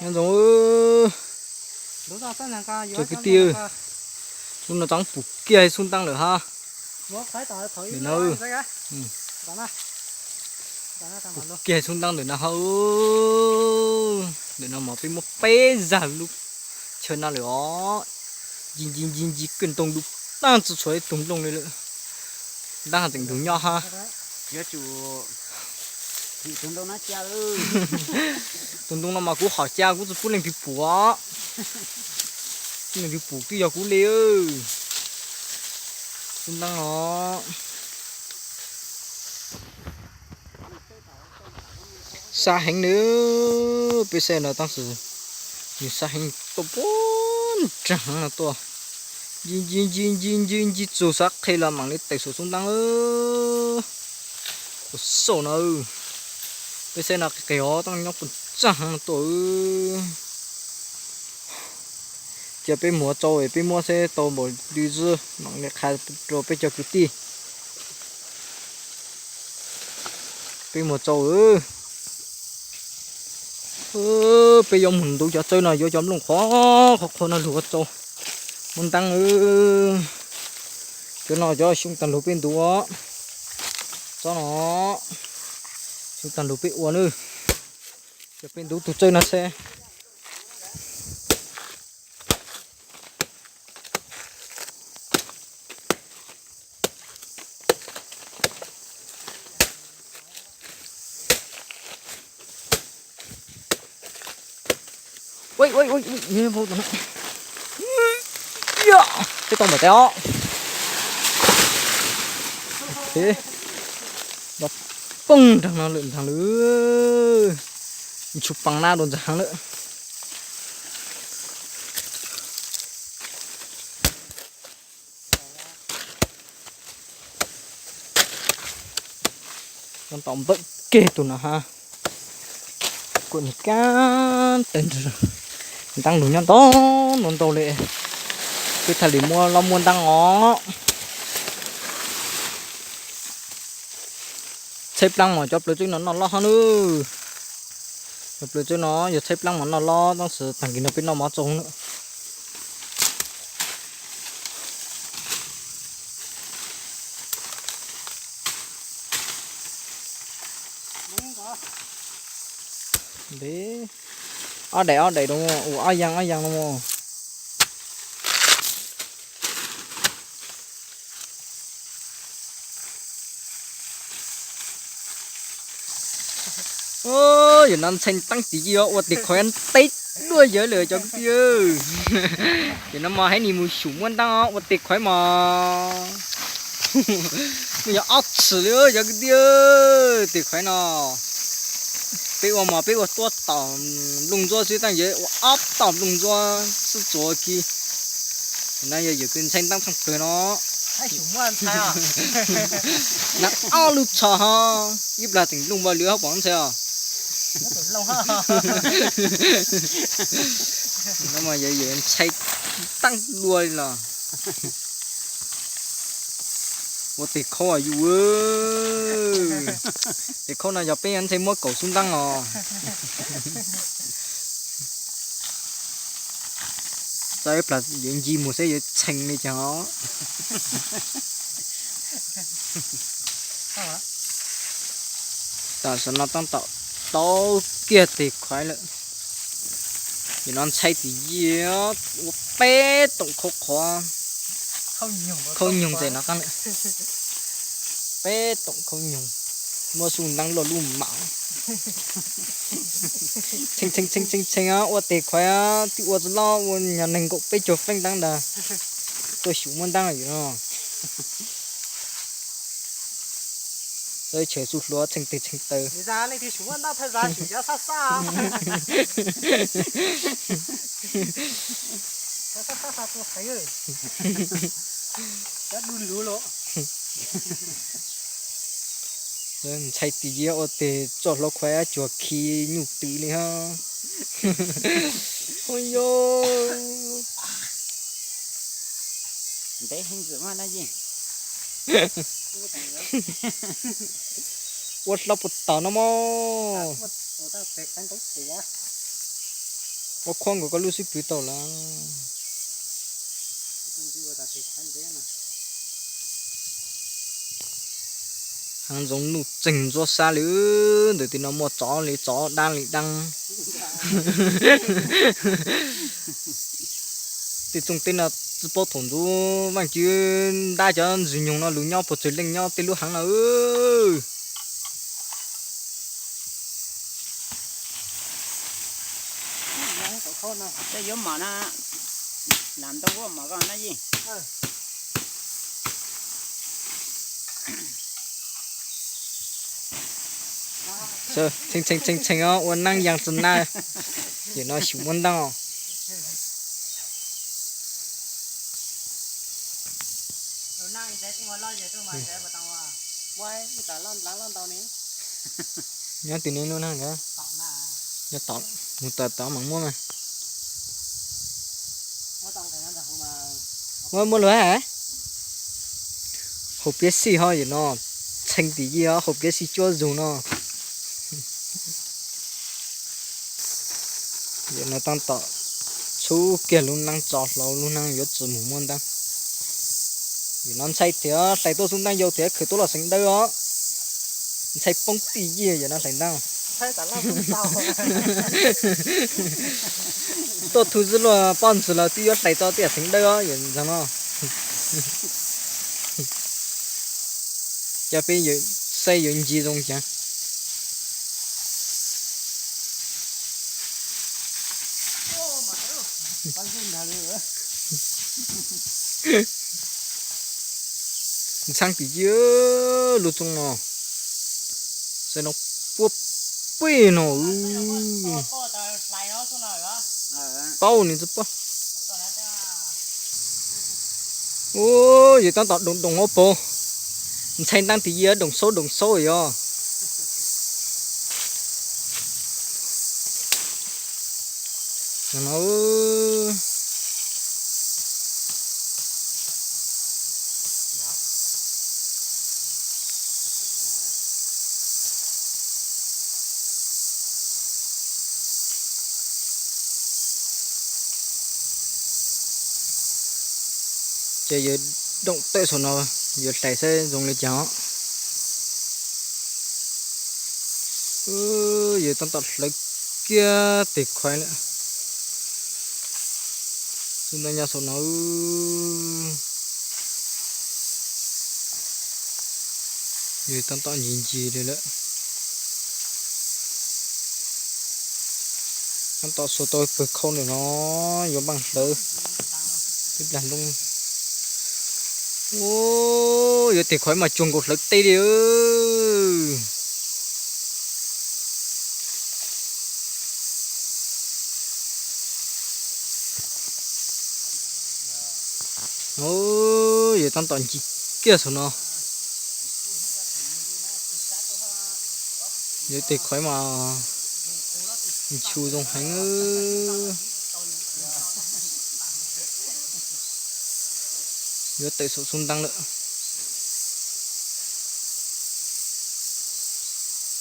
Nyob zoo, cov kwv tij, lub no tseem pum kiag xub nteeb lawm hab. Nim no pum kiag xub nteeb ntawm no hab. Ntawm no mas peb muab peb zag lub chaw no lawm os. Nci nci nci nci kawg ntoo dub taag tsi tshuav ib tug nplooj li lawm. Ntaab tseem ntug nyob hab. Tus ntoo no mas kuv hom ca kuv tsi pub leej twg pum os. Leej twg pum twb yog kuv li. Xub nteeb os. Sab heev li, peb saib no tab sis nws sab heev tuaj puag nraag no tuaj. Nci nci nci nci nci nci txug sab qhe los mam li tawm saum xub nteeb. Ua xauj no, peb saib no qis qis os, tab nyob puag nraag no tuaj. Cia peb muag tsau es peb muab saib tau npaum li twg mam li qha rau peb cov kwv tij. Peb muag tsau, peb yuav mus ntuv cov tsawb no yuav cov nplooj qhuav qhuav qhuav no lug ua tsau muab ntaab. Cov no cov xyoo taag lug peb ntuv, tsob no xyoo taag lug peb ua na. Cov peb ntuv tug tsawb no seb. Peb tau npaum tes os. Los poog nraag no lawm nraag lawm. Tshua paas nab dua ntxaag lawm. Ntaus npawm kiag tus no hab. Kuam niag kab tawg ntaab lug nyob ntau ntau ntau li. Peb thaij li muab loj muab ntaab os. Tshaib plaab mas cov plaws tsawb no noj loj hab nawb. Cov plaws tsawb no yog tshaib plaab mas noj loj tab sis taag kis no peb noj mov tsau na. Ob daim ob daim no ua ob yaam ob yaam no. Yog no ntshee teeb tim yij ua tes khuaiv teb luaj yawv lawm cov kwv tij. Yog no mas haiv neeg mus xyum muaj ntaab ua tes khuaiv mas muaj yog ob tshim li cov kwv tij. Tes khuaiv no peb ua mas peb ua tuab tom nplooj ntsuab xwb tab yawv ua ob tom nplooj ntsuab xwb tsuav kiag. No yog yawm kwv ntshee ntaab tshaj plawg no. Na ob lub tsho ho ib plag tseem nplooj npa lwv hab pom ntshai os. No mas yawm yawm ntshai ntaab dua li los. Ua tes khaub yus. Tes khaub no yog peb ntshai muab kaum xub ntaab os. Txawm ib plag yuav nci mus saib yuav tshee li cas os. Tam sim no tab tom tau kiag tes khuaiv lawm. Yog no ntshai tim yij ua peb toom khaub qhuav, khaub nyoog tes no qaab lawm. Peb toom khaub nyoog, muab xub ntaab luaj lub mam. Tshee tshee tshee tshee tshee ua tes khuaiv twb ua tsi loj ua nyag neeg nkaum peb caug feeb ntaab ntag. Tuaj xyum muaj ntaab yus no. Txawj tshem xub hluav tshee teg tshee taw. Ntshai tim yij ua tes tso hlo khuaiv cuag khi nyuj twm li hab. Ua yog ntev heev ntxwm mas dab tsi. Ua hlo puas tom no mog. Ua tes khuaiv ntaub tes. Ua khuab nkaus koj lub xib pwg tau lawm. Hav zoov nuj txeeg ntsuab sab li, ntawm tim no muaj tsov li tsov, dab li dab. Tej txooj teb no tsis paub thaum ntxov Vaajtswv ntab cov ntsis nyoog no lug nyob puag tsawg leej nyob tej lub hav no. Yuav mom na, lam ntoo kuj mom koj na yij. Tshee tshee tshee os, ua naab yaa tsi nab, yawm no xyum muab ntaab. Nyob twg ne lub neej ntawd, nyob tom, mus tom tod mam muab mas. Muab muab luag, haus piab xij ho yawm no, tshee tim yij os, haus piab xij cuab zug no. Yawm no taab tom txhub kiag lub neej tso hlo, lub neej yuav tsi mus muaj ntaab. Yawm no ntshai tiag, hlais tuaj xub ntaab yau tiag, khwv tuaj los xeev dawb os. Ntshai poob tim yij yawm no hlais ntaab. Tuaj thu zib luaj pob ntxwg los twb yuav hlais tso tej yam xeev dawb os yawm ntxag no. Cov peb saib yuav ncig zoo caag. Ntxhab tim yij lub txooj no, saib no puab pij no. Paub nws tsi paub. Yawg taab tom doom doom ob pog, ntshai ntaab tim yij doom saub doom saub yog. Ces yuav doom tawm saum no, yuav hlais saib zoo li cas os. Yuav taab tom hlawv kiag tes khuaib lawm. Xwb ntawd nyob saum no. Yuav taab tom ncig ncig li lawm. Taab tom xuas tau pawg khau ntawm no, yuav npaaj hlawv ib plag ntuj. Yuav tes khuaib mas cuag nkaus hlawv teb li. Yuav taab tom ncig kiag saum no. Yuav tes khuaib mas nchu zoo heev. Yuav tawm saum xub ntaab lawm.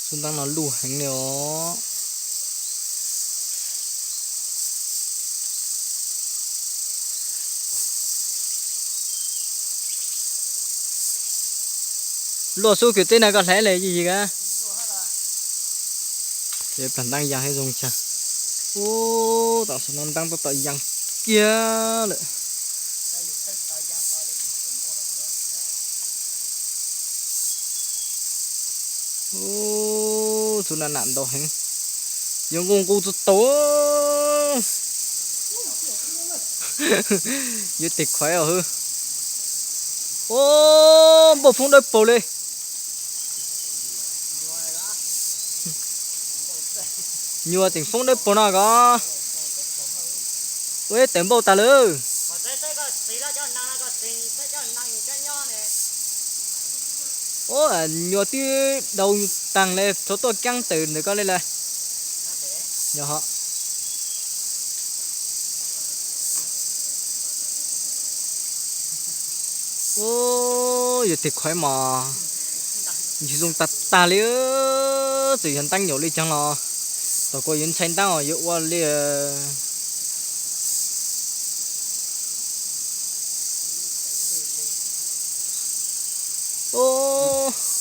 Xub ntaab no luj heev li os. Luaj xub kwv tij na koj hlais le yig yig a. Ces plag ntaab yaa thiab zoo tshaj. Ub, tam sim no ntaab tab tom yaa kiag lawm. Ub, txhua na nam ntau heev, yuav nqus nqus tsis tau. Yuav tes khuaib os hwb. Ub, npauj foob dawb paug li. Nyuas teem foob dawb paug no kod. Ua ib tawm npauj tag lawm. Ub, nyuas twb daus taag le, rov tuaj kaab tawm ntawm koj li lawm. Yog ho. Ub, yuav tes khuaib mas ncig zoo tag tag li. Txawm yog ntaab nyaum li caag los tom kuv yuav ntshai ntaab os, yuav ua li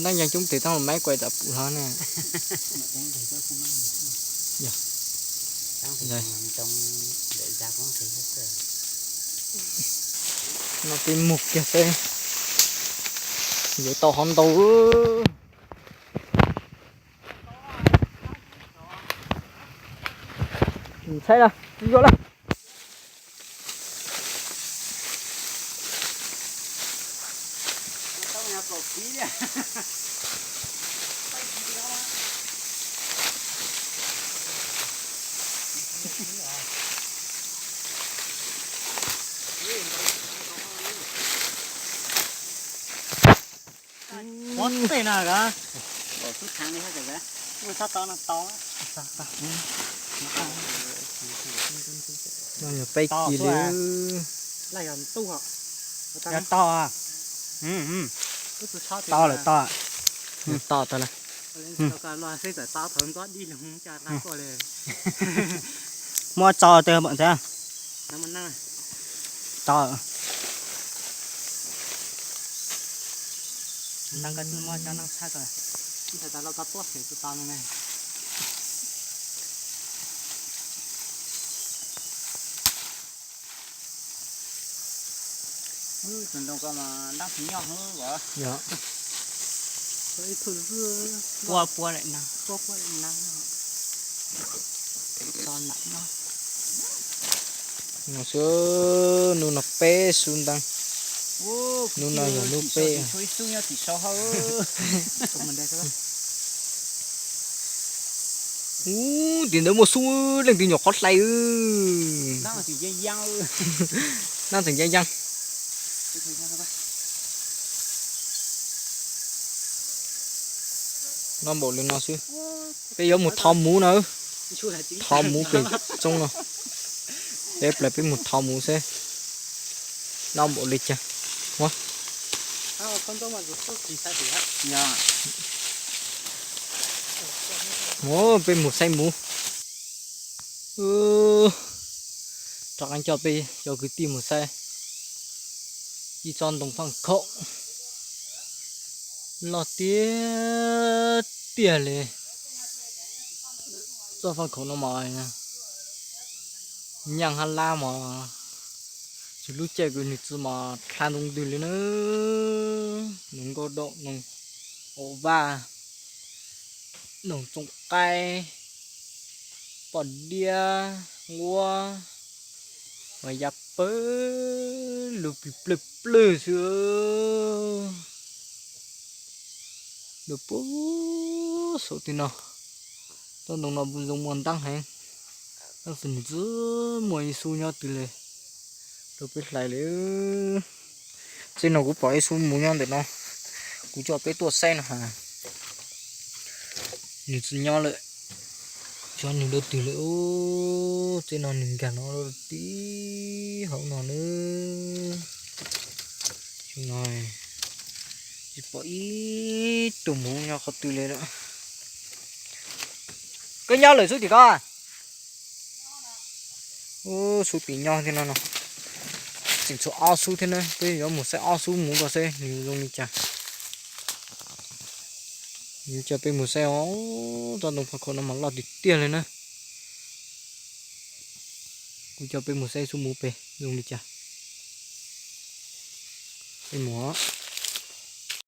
Nab yog coob tes taab los maib kuas tam pum hlo ne. No peb mus kiag peb yuav tau hov ntau. Ntxhais na, yuav lawm. Muab tej na, peb kis li. Yog to, to lawm, to, to tau lawm. Muab tso tej pom ntxhiab. To. Tus ntoo ko mas dab phim nyoj hwv os. Yog. Pua pua lawm na. Pua pua lawm na. Tso nam no. No xwb, hnub no peb xub nteeb. Hnub no yog hnub peb. Ub, tim ntawd muaj xub, leej twg nyuam qhuav hlais. Nab tseem yeej yeej. Noj npaum li no xwb. Peb yuav mus thov muv na. Thov muv pem tsooj no. Peb plaws peb mus thov muv seb noj npaum li cas. Mus, peb mus saib muv. Rov qab coj peb cov kwv tij mus saib ib tsob ntoo faj khaum loj tiag tiag li. Tsob faj khaum no mas nyaj hab lab mas tsis lub caij kws nws txi mas dlha ntoo ntws li na. Noog nkauj daum, noog au vaj, noog txoom qaib, poj diab, nquab, mas ya pawg lug plig plawg plawg xwb. Lug puag saum tim no, tsob ntoo no zoo muaj ntaab heev, tab sis nws tsi muaj ib xub nyob twg li rau peb hlais li. Txij no kuv pom ib xub muv nyob ntawm no, kuv coj peb tuaj saib no has. Nws tsis nyob lawm, xyov nws dua twg lawm. Txij no nws nkag no tib hauv no nawb. No tsis pom ib tug muv nyob qhov twg li lawm. Koj nyob lawm xub tim ko? Xub tim nyob thiab no no. Tseem tshuav ob xub thiab na, peb yuav mus saib ob xub muv ko seb nws zoo li cas. Nws coj peb mus saib os, tsob ntoo faj khaum no mas loj tiag tiag li na. Kuv coj peb mus saib xub muv pem zoo li cas. Peb mus.